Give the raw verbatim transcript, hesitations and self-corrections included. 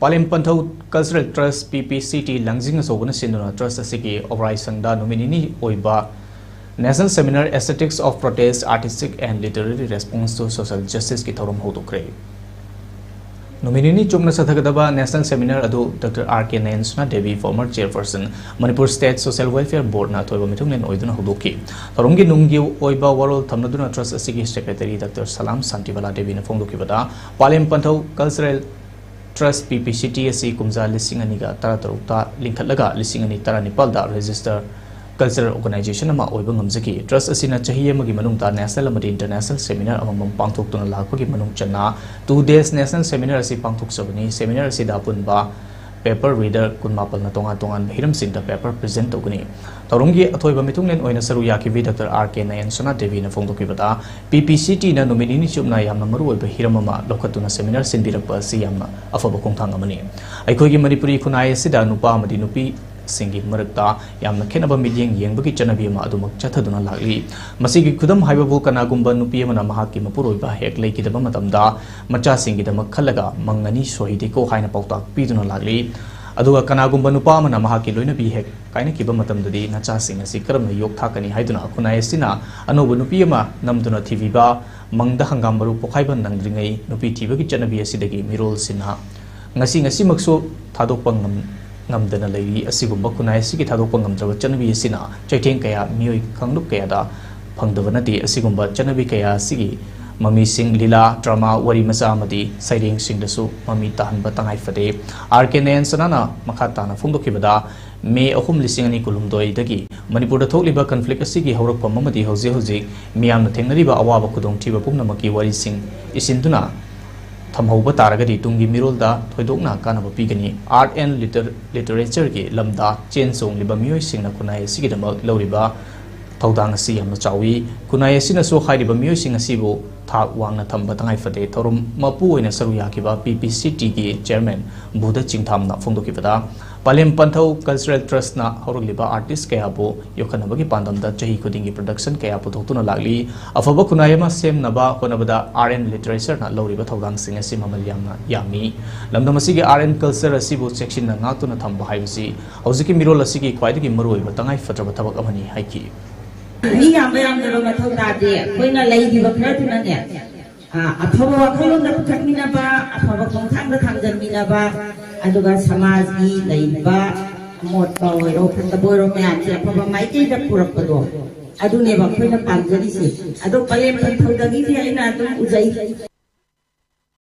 ꯄꯥꯂꯦꯝ ꯄꯟꯊꯧ Cultural Trust, P P C T, ꯂꯪꯖꯤꯡ ꯑꯆꯧꯕꯅ ꯁꯤꯟꯗꯨꯅ trust ꯑꯁꯤꯒꯤ ꯑꯣꯕꯔꯥꯏ ꯁꯪꯗ ꯅꯨꯃꯤꯠ ꯅꯤꯅꯤ ꯑꯣꯏꯕ National Seminar, Aesthetics of Protest, Artistic and Literary Response to Social Justice ꯀꯤ ꯊꯧꯔꯝ ꯍꯧꯗꯣꯛꯈ꯭ꯔꯦ꯫ ꯅꯨꯃꯤꯠ ꯅꯤꯅꯤ ꯆꯨꯞꯅ ꯆꯠꯊꯒꯗꯕ National Seminar ꯑꯗꯨ Doctor R K ꯅꯌꯟꯁꯅꯥ Devi, former chairperson, Manipur State Social Welfare Board ꯅ ꯑꯊꯣꯏꯕ ꯃꯤꯊꯨꯡꯂꯦꯟ ꯑꯣꯏꯗꯨꯅ ꯍꯧꯗꯣꯛꯈꯤ꯫ ꯊꯧꯔꯝꯒꯤ ꯅꯨꯡꯒꯤ ꯑꯣꯏꯕ ꯋꯥꯔꯣꯜ ꯊꯝꯅꯗꯨꯅ trust ꯑꯁꯤꯒꯤ secretary Doctor ꯁꯂꯥꯝ Shantibala ꯗꯦꯕꯤꯅ ꯐꯣꯡꯗꯣꯛꯈꯤꯕꯗ, ꯄꯥꯂꯦꯝ ꯄꯟꯊꯧ Cultural Trust, P P C T, ꯑꯁꯤ ꯀꯨꯝꯖꯥ ꯂꯤꯁꯤꯡ ꯑꯅꯤꯒ ꯇꯔꯥꯇꯔꯨꯛꯇ ꯂꯤꯡꯈꯠꯂꯒ ꯂꯤꯁꯤꯡ ꯑꯅꯤ ꯇꯔꯥꯅꯤꯄꯥꯜꯗ register cultural organization ꯑꯃ ꯑꯣꯏꯕ ꯉꯝꯖꯈꯤ꯫ Trust ꯑꯁꯤꯅ ꯆꯍꯤ ꯑꯃꯒꯤ ꯃꯅꯨꯡꯗ national ꯑꯃꯗꯤ international seminar ꯑꯃꯃꯝ ꯄꯥꯡꯊꯣꯛꯇꯨꯅ ꯂꯥꯛꯄꯒꯤ ꯃꯅꯨꯡ ꯆꯟꯅ two days national seminar ꯑꯁꯤ ꯄꯥꯡꯊꯣꯛꯆꯕꯅꯤ꯫ Seminar ꯑꯁꯤꯗ ꯑꯄꯨꯟꯕ paper reader ꯀꯨꯟꯃꯥꯄꯜꯅ ꯇꯣꯉꯥꯟ ꯇꯣꯉꯥꯟꯕ ꯍꯤꯔꯝꯁꯤꯡꯗ paper present ꯇꯧꯒꯅꯤ꯫ ꯊꯧꯔꯝꯒꯤ ꯑꯊꯣꯏꯕ ꯃꯤꯊꯨꯡꯂꯦꯟ ꯑꯣꯏꯅ ꯁꯔꯨꯛ ꯌꯥꯈꯤꯕꯤ Doctor R K ꯅꯌꯟꯁꯅꯥ ꯗꯦꯕꯤꯅ ꯐꯣꯡꯗꯣꯛꯈꯤꯕꯗ, P P C T ꯅ ꯅꯨꯃꯤꯠ ꯅꯤꯅꯤ ꯆꯨꯞꯅ ꯌꯥꯝꯅ ꯃꯔꯨꯑꯣꯏꯕ ꯍꯤꯔꯝ ꯑꯃ ꯂꯧꯈꯠꯇꯨꯅ seminar ꯁꯤꯟꯕꯤꯔꯛꯄ ꯑꯁꯤ ꯌꯥꯝꯅ ꯑꯐꯕ ꯈꯣꯡꯊꯥꯡ ꯑꯃꯅꯤ꯫ ꯑꯩꯈꯣꯏꯒꯤ ꯃꯅꯤꯄꯨꯔꯤ ꯈꯨꯟꯅꯥꯏ ꯑꯁꯤꯗ ꯅꯨꯄꯥ ꯑꯃꯗꯤ ꯅꯨꯄꯤꯁꯤꯡꯒꯤ ꯃꯔꯛꯇ ꯌꯥꯝꯅ ꯈꯦꯠꯅꯕ ꯃꯤꯠꯌꯦꯡ ꯌꯦꯡꯕꯒꯤ ꯆꯠꯅꯕꯤ ꯑꯃ ꯑꯗꯨꯃꯛ ꯆꯠꯊꯗꯨꯅ ꯂꯥꯛꯂꯤ꯫ ꯃꯁꯤꯒꯤ ꯈꯨꯗꯝ ꯍꯥꯏꯕꯕꯨ, ꯀꯅꯥꯒꯨꯝꯕ ꯅꯨꯄꯤ ꯑꯃꯅ ꯃꯍꯥꯛꯀꯤ ꯃꯄꯨꯔꯣꯏꯕ ꯍꯦꯛ ꯂꯩꯈꯤꯗꯕ ꯃꯇꯝꯗ ꯃꯆꯥꯁꯤꯡꯒꯤꯗꯃꯛ ꯈꯜꯂꯒ "ꯃꯪ ꯑꯅꯤ ꯁꯣꯏꯗꯦꯀꯣ" ꯍꯥꯏꯅ ꯄꯥꯎꯇꯥꯛ ꯄꯤꯗꯨꯅ ꯂꯥꯛꯂꯤ꯫ ꯑꯗꯨꯒ ꯀꯅꯥꯒꯨꯝꯕ ꯅꯨꯄꯥ ꯑꯃꯅ ꯃꯍꯥꯛꯀꯤ ꯂꯣꯏꯅꯕꯤ ꯍꯦꯛ ꯀꯥꯏꯅꯈꯤꯕ ꯃꯇꯝꯗꯗꯤ ꯅꯆꯥꯁꯤꯡ ꯑꯁꯤ ꯀꯔꯝꯅ ꯌꯣꯛꯊꯥꯛꯀꯅꯤ ꯍꯥꯏꯗꯨꯅ ꯈꯨꯟꯅꯥꯏ ꯑꯁꯤꯅ ꯑꯅꯧꯕ ꯅꯨꯄꯤ ꯑꯃ ꯅꯝꯗꯨꯅ ꯊꯤꯕꯤꯕ, ꯃꯪꯗ ꯍꯪꯒꯥꯝ ꯃꯔꯨ ꯄꯣꯛꯈꯥꯏꯕ ꯅꯪꯗ꯭ꯔꯤꯉꯩ ꯅꯨꯄꯤ ꯊꯤꯕꯒꯤ ꯆꯠꯅꯕꯤ ꯑꯁꯤꯗꯒꯤ ꯃꯤꯔꯣꯜꯁꯤꯡꯅ ꯉꯁꯤ ꯉꯁꯤꯃꯛꯁꯨ ꯊꯥꯗꯣꯛꯄ ꯉꯝ-, ꯉꯝꯗꯅ ꯂꯩꯔꯤ꯫ ꯑꯁꯤꯒꯨꯝꯕ ꯈꯨꯟꯅꯥꯏ ꯑꯁꯤꯒꯤ ꯊꯥꯗꯣꯛꯄ ꯉꯝꯗ꯭ꯔꯕ ꯆꯠꯅꯕꯤ ꯑꯁꯤꯅ ꯆꯩꯊꯦꯡ ꯀꯌꯥ ꯃꯤꯑꯣꯏ ꯀꯥꯡꯂꯨꯞ ꯀꯌꯥꯗ ꯐꯪꯗꯕ ꯅꯠꯇꯦ꯫ ꯑꯁꯤꯒꯨꯝꯕ ꯆꯠꯅꯕꯤ ꯀꯌꯥ ꯑꯁꯤꯒꯤ ꯃꯃꯤꯁꯤꯡ ꯂꯤꯂꯥ, drama, ꯋꯥꯔꯤ ꯃꯆꯥ ꯑꯃꯗꯤ ꯁꯩꯔꯦꯡꯁꯤꯡꯗꯁꯨ ꯃꯃꯤ ꯇꯥꯍꯟꯕ ꯇꯉꯥꯏ ꯐꯗꯦ꯫ R K ꯅꯌꯟꯁꯅꯥꯅ ꯃꯈꯥ ꯇꯥꯅ ꯐꯣꯡꯗꯣꯛꯈꯤꯕꯗ, ꯃꯦ ꯑꯍꯨꯝ, ꯂꯤꯁꯤꯡ ꯑꯅꯤ ꯀꯨꯟꯍꯨꯝꯗꯣꯏꯗꯒꯤ ꯃꯅꯤꯄꯨꯔꯗ ꯊꯣꯛꯂꯤꯕ conflict ꯑꯁꯤꯒꯤ ꯍꯧꯔꯛꯐꯝ ꯑꯃꯗꯤ ꯍꯧꯖꯤꯛ ꯍꯧꯖꯤꯛ ꯃꯤꯌꯥꯝꯅ ꯊꯦꯡꯅꯔꯤꯕ ꯑꯋꯥꯕ ꯈꯨꯗꯣꯡꯊꯤꯕ ꯄꯨꯝꯅꯃꯛꯀꯤ ꯋꯥꯔꯤꯁꯤꯡ ꯏꯁꯤꯟꯗꯨꯅ ꯊꯝꯍꯧꯕ ꯇꯥꯔꯒꯗꯤ ꯇꯨꯡꯒꯤ ꯃꯤꯔꯣꯜꯗ ꯊꯣꯏꯗꯣꯛꯅ ꯀꯥꯟꯅꯕ ꯄꯤꯒꯅꯤ꯫ Art and liter-, literature ꯒꯤ ꯂꯝꯗ ꯆꯦꯟ ꯆꯣꯡꯂꯤꯕ ꯃꯤꯑꯣꯏꯁꯤꯡꯅ ꯈꯨꯟꯅꯥꯏ ꯑꯁꯤꯒꯤꯗꯃꯛ ꯂꯧꯔꯤꯕ ꯊꯧꯗꯥꯡ ꯑꯁꯤ ꯌꯥꯝꯅ ꯆꯥꯎꯏ꯫ ꯈꯨꯟꯅꯥꯏ ꯑꯁꯤꯅꯁꯨ ꯍꯥꯏꯔꯤꯕ ꯃꯤꯑꯣꯏꯁꯤꯡ ꯑꯁꯤꯕꯨ ꯊꯥꯛ ꯋꯥꯡꯅ ꯊꯝꯕ ꯇꯉꯥꯏ ꯐꯗꯦ꯫ ꯊꯧꯔꯝ ꯃꯄꯨ ꯑꯣꯏꯅ ꯁꯔꯨꯛ ꯌꯥꯈꯤꯕ P P C T ꯒꯤ chairman ꯕꯨꯙ ꯆꯤꯡꯊꯥꯝꯅ ꯐꯣꯡꯗꯣꯛꯈꯤꯕꯗ, ꯄꯂꯦꯝ ꯄꯟꯊꯧ ꯀꯜꯆꯔꯦꯜ ꯇ꯭ꯔꯁꯅ ꯍꯧꯔꯛꯂꯤꯕ ꯑꯥꯔꯇꯤꯁ ꯀꯌꯥꯕꯨ ꯌꯣꯛꯈꯠꯅꯕꯒꯤ ꯄꯥꯟꯗꯝꯗ ꯆꯍꯤ ꯈꯨꯗꯤꯡꯒꯤ ꯄ꯭ꯔꯗꯛꯁꯟ ꯀꯌꯥ ꯄꯨꯊꯣꯛꯇꯨꯅ ꯂꯥꯛꯂꯤ꯫ ꯑꯐꯕ ꯈꯨꯟꯅꯥꯏ ꯑꯃ ꯁꯦꯝꯅꯕ ꯍꯣꯠꯅꯕꯗ ꯑꯥꯔꯠ ꯑꯦꯟ ꯂꯤꯇꯔꯦꯆꯔꯅ ꯂꯧꯔꯤꯕ ꯊꯧꯗꯥꯡꯁꯤꯡ ꯑꯁꯤ ꯃꯃꯜ ꯌꯥꯝꯅ ꯌꯥꯝꯃꯤ꯫ ꯂꯝꯗꯝ ꯑꯁꯤꯒꯤ ꯑꯥꯔꯠ ꯑꯦꯟ ꯀꯜꯆꯔ ꯑꯁꯤꯕꯨ ꯆꯦꯛꯁꯤꯟꯅ ꯉꯥꯛꯇꯨꯅ ꯊꯝꯕ ꯍꯥꯏꯕꯁꯤ ꯍꯧꯖꯤꯛꯀꯤ ꯃꯤꯔꯣꯜ ꯑꯁꯤꯒꯤ ꯈ꯭ꯋꯥꯏꯗꯒꯤ ꯃꯔꯨꯑꯣꯏꯕ ꯇꯉꯥꯏ ꯐꯗ꯭ꯔꯕ ꯊꯕꯛ ꯑꯃꯅꯤ ꯍꯥꯏꯈꯤ꯫ ꯃꯤ ꯌꯥꯝꯕ ꯌꯥꯝꯗꯕ ꯃꯊꯧ ꯇꯥꯗꯦ꯫ ꯑꯩꯈꯣꯏꯅ ꯂꯩꯔꯤꯕ ꯈꯔꯗꯨꯅꯅꯦ, ꯑ, ꯑꯐꯕ ꯋꯥꯈꯜꯂꯣꯟꯗ ꯄꯨꯊꯛꯃꯤꯟꯅꯕ, ꯑꯐꯕ ꯈꯣꯡꯊꯥꯡꯗ ꯊꯥꯡꯖꯟꯃꯤꯟꯅꯕ, ꯑꯗꯨꯒ ꯁꯃꯥꯖꯒꯤ ꯂꯩꯔꯤꯕ ꯑꯃꯣꯠꯄ ꯑꯣꯏꯔꯣ, ꯐꯠꯇꯕ ꯑꯣꯏꯔꯣ ꯃꯌꯥꯝꯁꯦ ꯑꯐꯕ ꯃꯥꯏꯀꯩꯗ ꯄꯨꯔꯛꯄꯗꯣ, ꯑꯗꯨꯅꯦꯕ ꯑꯩꯈꯣꯏꯅ ꯄꯥꯝꯖꯔꯤꯁꯦ꯫ ꯑꯗꯣ ꯄꯂꯦꯝ ꯄꯟꯊꯧꯗꯒꯤꯗꯤ ꯑꯩꯅ ꯑꯗꯨꯝ ꯎꯖꯩ꯫